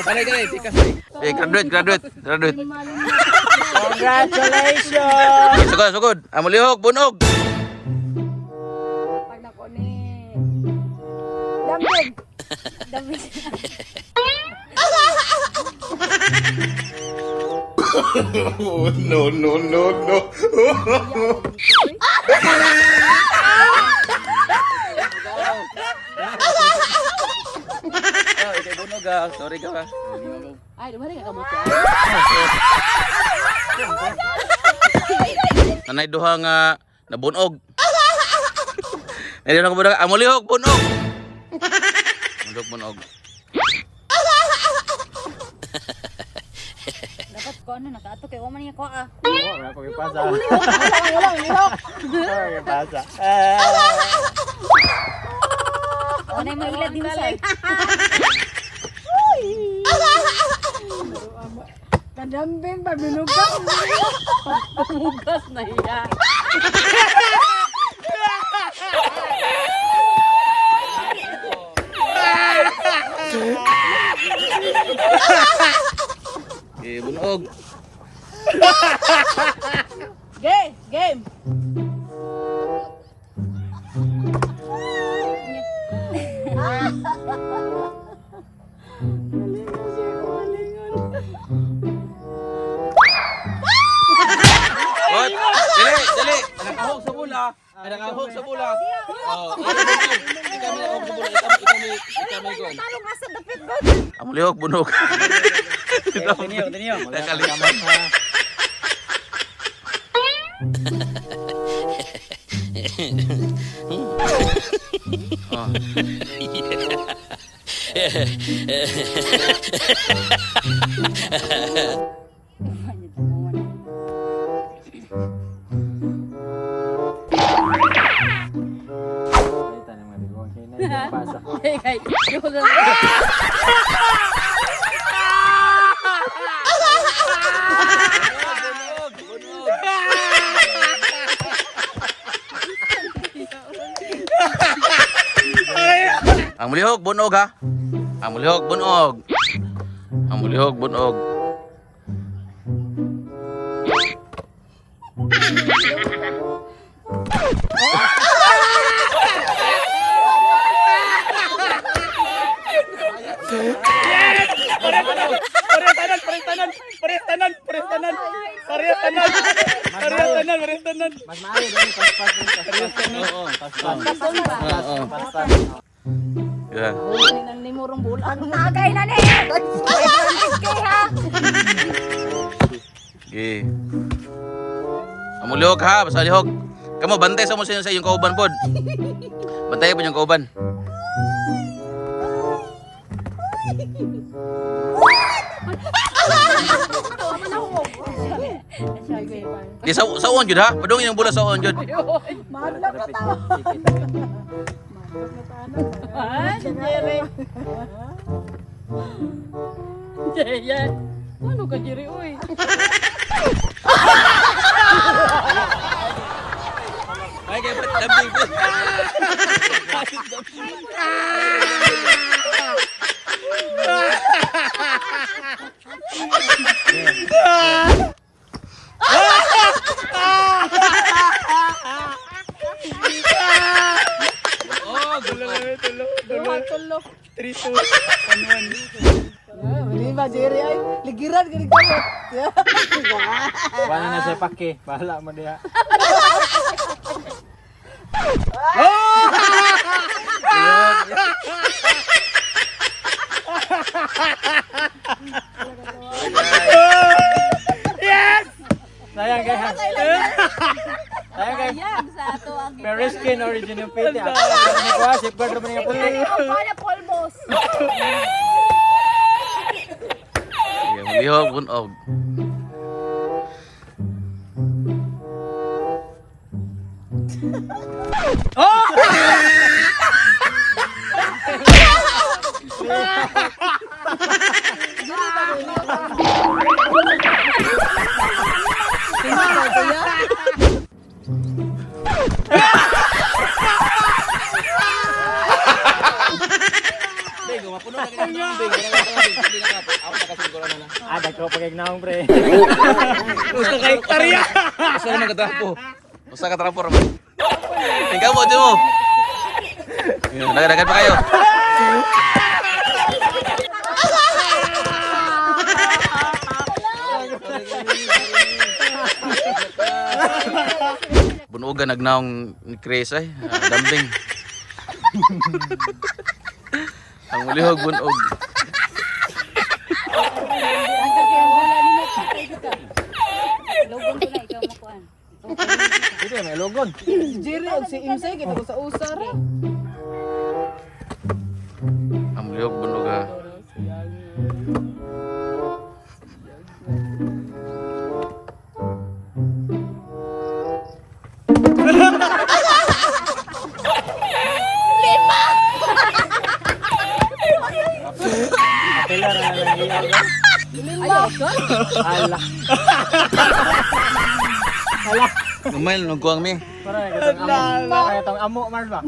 Balay ka tikas. Eh, graduate, graduate, graduate. Congratulations! Sugod, sugod. Amulihok, bunog. Pag nako ni Dambig. Dambig. No, no, no, no. Oh, ikay bunog ah. Sorry ka ba? Ay, dumari ka kamot. Nanay duha nga nabunog. Nanay duha nga bunog. Amulihok, bunog. Amulihok, bunog. Dapat ko ano nakaato kay wa man niya ko ah. Wala ko ipasa. Wala ko ipasa. Ano may ilad din sa. Kadambing ba binugas? Pagpumugas na iya. Eh, bunog. Game, game. What? Dali, dali. Nakahog sa bula. Nakahog sa bula. Oh, ikaw may nakahog sa bula. Ikaw may, ikaw may gon. Talong asa dapit ba? Amulihok, bunog. Continue, continue. Nakalimutan. Oh. Hey, kay. Bunog, bunog. Ang mulihok, bunog ha. Ang mulihok, bunog. Ang mulihok, bunog. Parehas tanan, parehas tanan, parehas tanan, parehas tanan, parehas tanan, parehas tanan, parehas tanan. Mas maayo dali paspas parehas tanan. Oo. Paspas. Oo. Paspas. Yeah. Nang nimurong bulan. Ang tagay na ni. 500K ha. Okay. Ang mulihok ha, basta lihok. Kamo bantay sa mo sa iyong kauban pod. Bantay po yung kauban. Di sa sa uon jud ha. Padungin yung bula sa uon jud. Madlak na tao. Ah, Jerry. Jerry. Ano ka, Jerry? Uy. Ay kay ba't lambing po. Oh, gulo Tulo, tulo. Tulo. 3, 2, 1, 1. Hindi ba, Jerry? Ay, ligiran ka kamot. Wala na siya pake. Bahala mo diha. Yes! Sayang kay Sayang kay Ayan, sa ato ang Periskin origin yung piti. Ako ni ko safeguard naman yung puti. Wala polmos. Lihok bunog. Mapuno na kini ang bing. Hindi na ka. Ako na kasi ko na na. Ah, dagko pagignaong pre. Usa ka hektarya. Usa naman katrapo. Usa ka trapo raman. Tingnan mo, mo. Nagadagan pa kayo. Bunugan nagnaong ni Chris ay, dambing. Ang ulihog bunog. Ang kaya wala ni mo kita. Logon ko na ikaw makuan. Dito may logon. Jerry og si Imsay kita ko sa usar. Ang ulihog bunog ah. Pila na lang iya. Ala. Ala. Umayl nagkuang mi. Para na katong amo. Para katong amo Mars ba?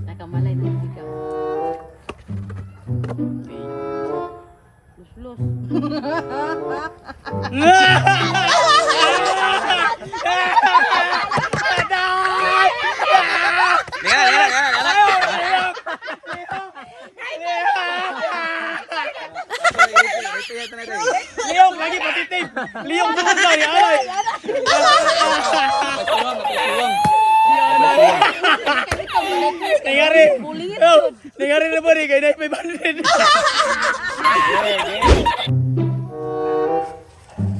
Nakamalay na ikaw. Lus-lus. Nga, nga, nga, nga. Liyong lagi pati tape. Liyong tungod na ni alay. Nangyari. Oh, nangyari na ba ni kay na 500.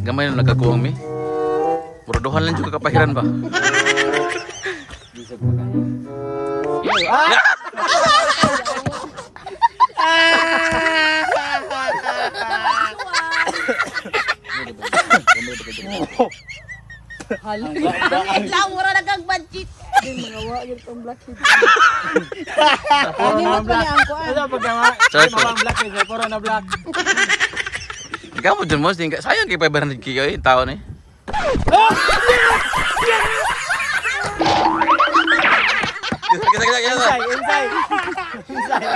Gamay na nagkakuwang mi. Murduhan lang juga kapahiran ba? Lang mura na kang budget. Puro na black. Ano pag Sorry. Mawang black eh, puro na black. Ikaw mo dyan mo, sayang kay 500 k eh, tao ni. Kisa, kisa, kisa, kisa. Inside, inside.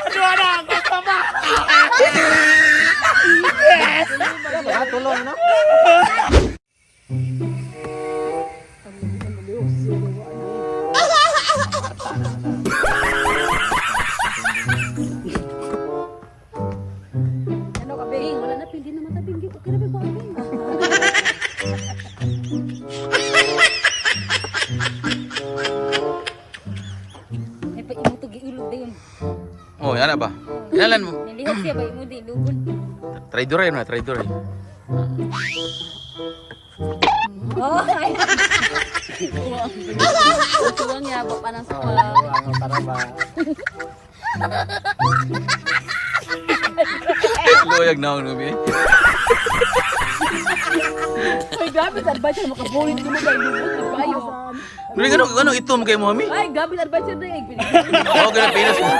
Aduh na ako pa ba? Ah, tulong no? Ano ka bing? Wala na pindi na matabing. Okay na ba bing? Ay pa imo to giulog dayon. Oh, yan na ba? Inalan mo. Nilihok siya ba imo di lugon. Traidor yun na, traidor eh. Oh, ay. Tuwang niya ba pa ng Oh, suwa. ang para ba? Luyag na ako numi. Ay, grabe sa adventure makabuhin ko mo kay lubot kayo. Nuli, ano, ano ito mo kay mo, mi? Ay, grabe sa adventure na eh. Oo, ganun, pinas mo.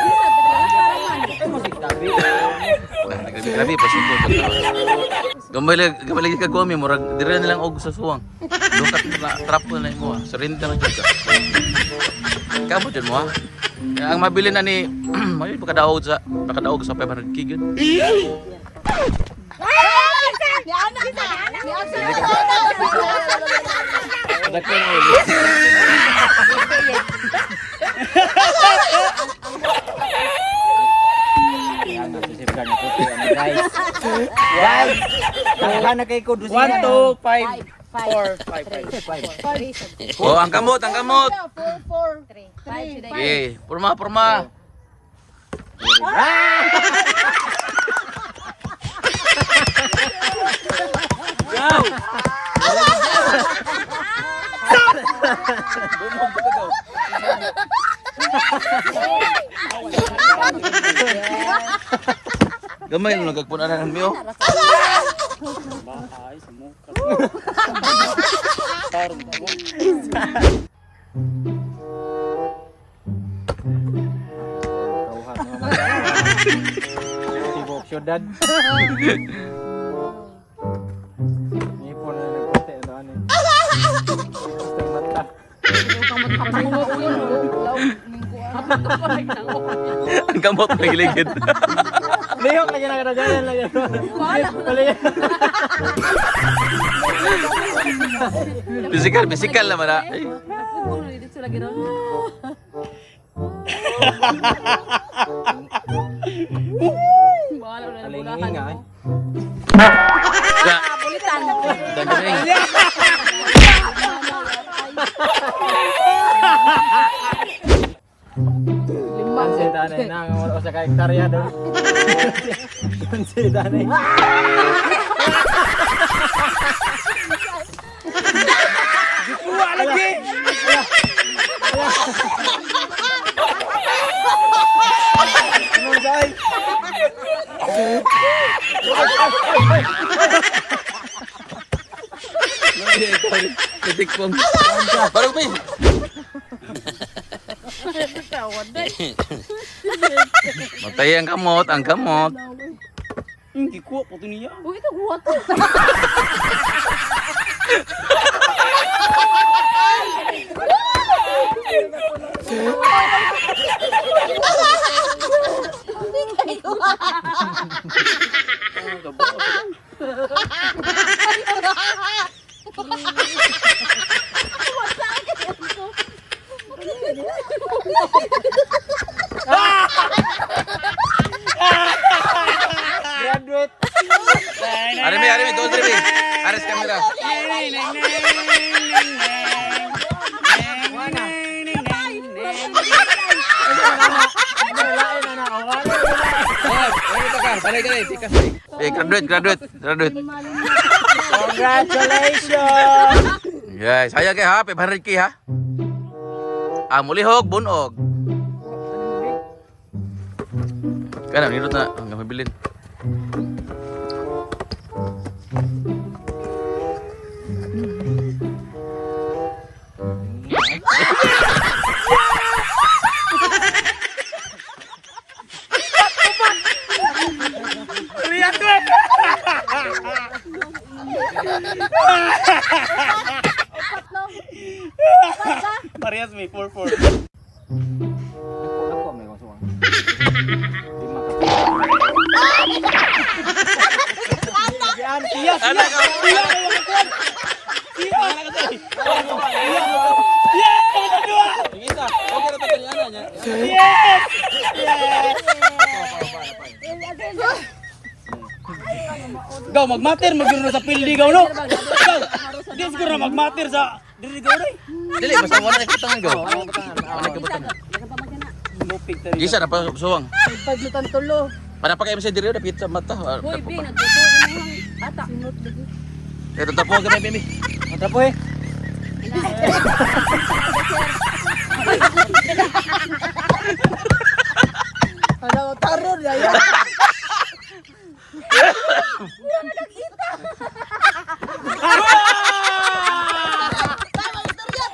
Grabe, grabe, pasugod. Gamay lang, gamay lang kagwami, murag, dire na lang og sa suwang. Lukat na, trapo na mo, ah. Surrender na jud ka. Kamo dyan mo, ah. Ang mabili na ni, mayo pakadaog sa 500 k gyud. Ayan, nasisip ka na puti. Ano, guys. Guys, daghan na kay ko. 1 2 5 4 5 5. Oh, ang kamot, ang kamot. 4 4 5 Okay, porma, porma. Gamay mo nagkagpunan mi oh. Bahay, sumuka. Tibok syudad. Ngipon na nagputi na ano. Basta mata. Ang kamot nagiligid. Lihok lagi na kadagayan lagi. Wala. Physical, physical naman na. Ay. Napugong na dito lagi ron. Bahala na Alingin nga eh. Sa, Bulitan. dagaling. Pansin tanay na ang wala sa ka hektarya doon. Pansin tanay. Kuha lagi. Anong say? Titikpong. Barog mi. Matay ang kamot, ang kamot. Gikuha po to niya. Uy, ito guwa to. Graduate. Arimi, arimi, doon arimi. Ares camera. Lain na na. Wala. Eh, graduate, graduate, graduate. Congratulations! Guys, sayang kay ha, 500K ha. Ah, mulihog, bunog. Kana nindot na ang mabilin. Parehas may 4-4. Ako may kasuwang. Lima ka. Yan, siya, siya. Anak, oh. Siya, siya. Yes, kami na dua. Yes! Yes! Gaw, magmater, magyuro na sa pildi, gaw, no? Gaw, di siguro na magmater sa diri, gaw, no? Dili basta wala na kitangan gaw. Wala na kitangan. Lupig tari. Isa na pa suwang. Paglutan tulo. Para pa kayo sa diri dapit sa mata. Ah, Uy, Bi, nagtutuin mo ang ata. Ito tapo gamay baby. Mata po eh. Ano, taror na yan.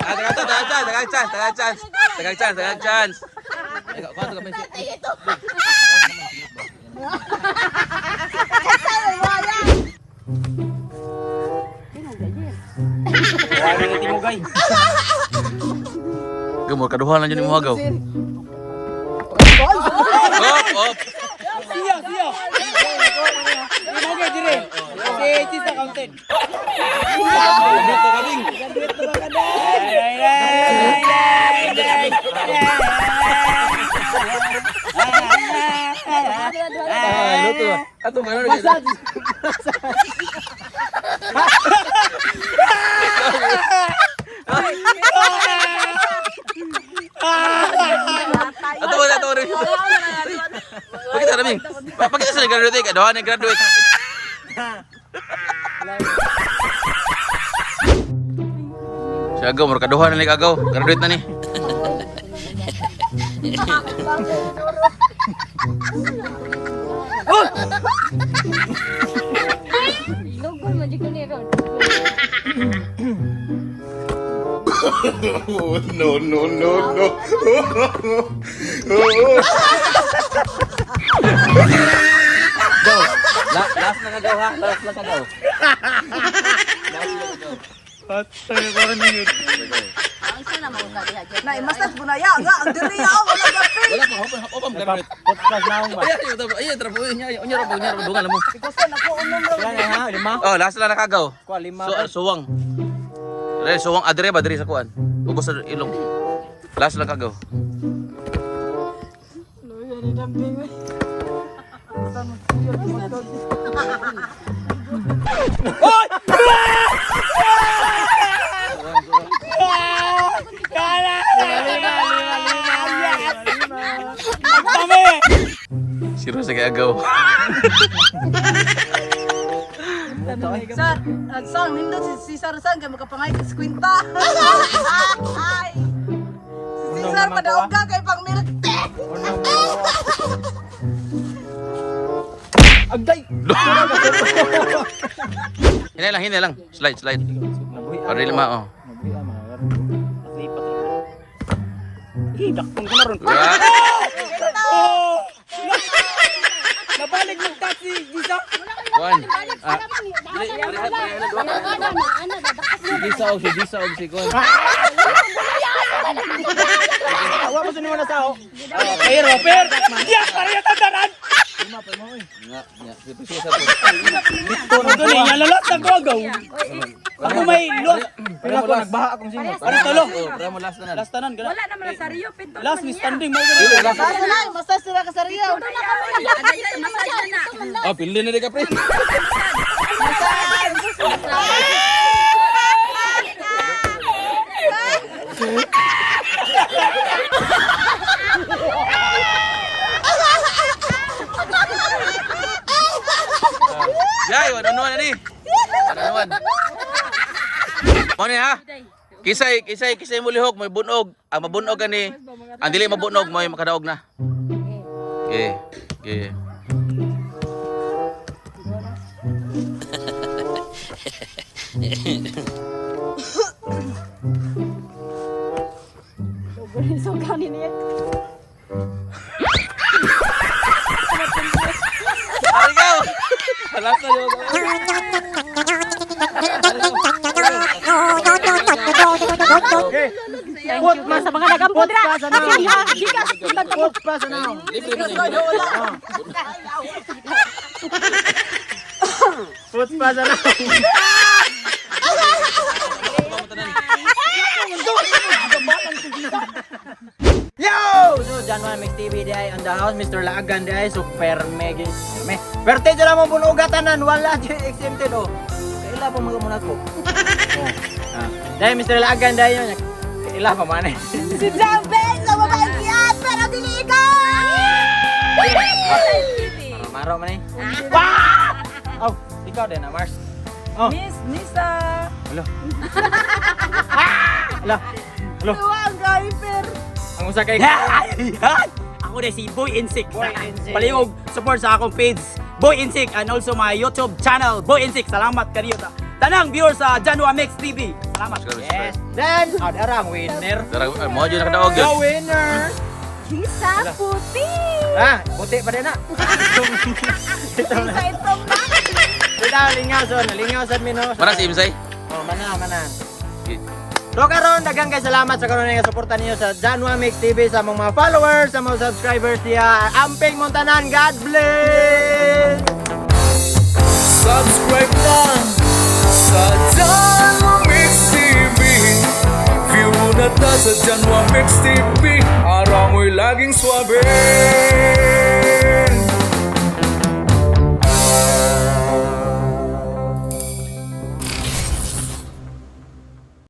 Ah, tagal chance, tagal chance, tagal chance, tagal chance, tagal chance. Ikaw, kuha gamay siya. Wala na timugay. Gumor kaduha lang jud nimo hagaw. Op, op. Siya, siya. Timugay diri. Si Chisa counted. Dito kaming. Ay, ay, ay, ay, Ah, luto. Ato ba na? Ato ba ato rin. Pakita raming. Pakita sa graduate ka, duha ni graduate. Si Agaw, mura kaduha na ni Agaw. Graduate na ni. Lugol man jud ko ni ron. Oh, no, no, no, no. Go. Last na kagaw ha. Last na kagaw. Last na kagaw. Patay ko rin yun. Ang isa na mga kadiha dyan. Na imasas bunaya nga ang diri ako wala gapil. Wala pa, open, open, gamit. Podcast na akong ba? Ay, ay, ay, trapo, unya, unya, unya, dungan mo. Kusan ako unom ra. Wala na ha, lima. Oh, last lang nakagaw. Kuha, lima. So, suwang. Re, suwang adre ba diri sa kuan? Ubos sa ilong. Last lang kagaw. Tama! Siro sa kay agaw. Sir, ang sang nindot si Cesar sang kay makapangay ka sa kwinta. Ay. Si Cesar padaog ka kay pang milk tea. Agday! Hinay lang, hinay lang. Slide, slide. Para lima, oh. Nabuhi ah, mga Lipat rin. Eh, dakpon ko na ron. Ah, Oh! Nabalik ng taxi, Gisa. Kuan. Ana, ana, ana, dadakas Si Gisa og si Gisa og si kuan. Awa mo sa na sao. Pero, pero, ya, pareho tandaran! Nga, nga. Si Pisusa po. Ito na, nalalat na ko agaw. Ako may lost. Pero ako nagbaha akong singot. Ano talo? Oh, para mo last na. Last tanan, gana. Wala naman sa Rio, pito. Last ni standing, may gana. Basta lang, basta sila ka sa Rio. Massage na. Oh, pili na di ka pre. Yay, 1-on-1 na ni. 1-on-1. Mo ni ha? Kisay, kisay, kisay mo lihok, may bunog. Ang mabunog ani. Ang dili mabunog, may makadaog na. Okay. Okay. So, kanin niya. Ari go. Last na yun. Okay. Thank you sa mga nagampo dira. Put pa sa now. Gikas, Put pa sa now. Libre mo na. Put pa sa now. Yo! So, Janwan Mix TV di ay on the house, Mr. Laagan di ay, super mega. Me. Perte dyan mo bunugatanan, wala di exempted oh. Kaila pa mga muna ko. Oh. Ah. Dahil Mr. Laagan di ay yun. Kaila pa man eh. Si Jambe sa babae yan, pero dili ikaw. Maro man eh. Oh, ikaw din ah, Mars. Oh. Miss Nisa. Alo. Alo. Alo. Tuwa ang driver. Ang usa kay Ako na si Boy Insik. Boy Insik. Palihog support sa akong page Boy Insik and also my YouTube channel Boy Insik. Salamat kaniyo. Tanang viewers sa Janwa Mix TV. Salamat. Yes. Then, oh, dara ang winner. Dara, mo jud nakadaog The yun. winner. Gisa puti. Ah, puti pa din na. Isa itong na. Bitaw lingaw son, lingaw sad mi no. Mana si Imsay? Oh, mana mana. So karon daghang kay salamat sa karon nga suporta ninyo sa Janwa Mix TV sa among mga followers, sa mga subscribers diya. Amping Montanan, God bless. Subscribe na sa Janwa Mix TV. View na ta sa Janwa Mix TV. Araw mo'y laging swabe.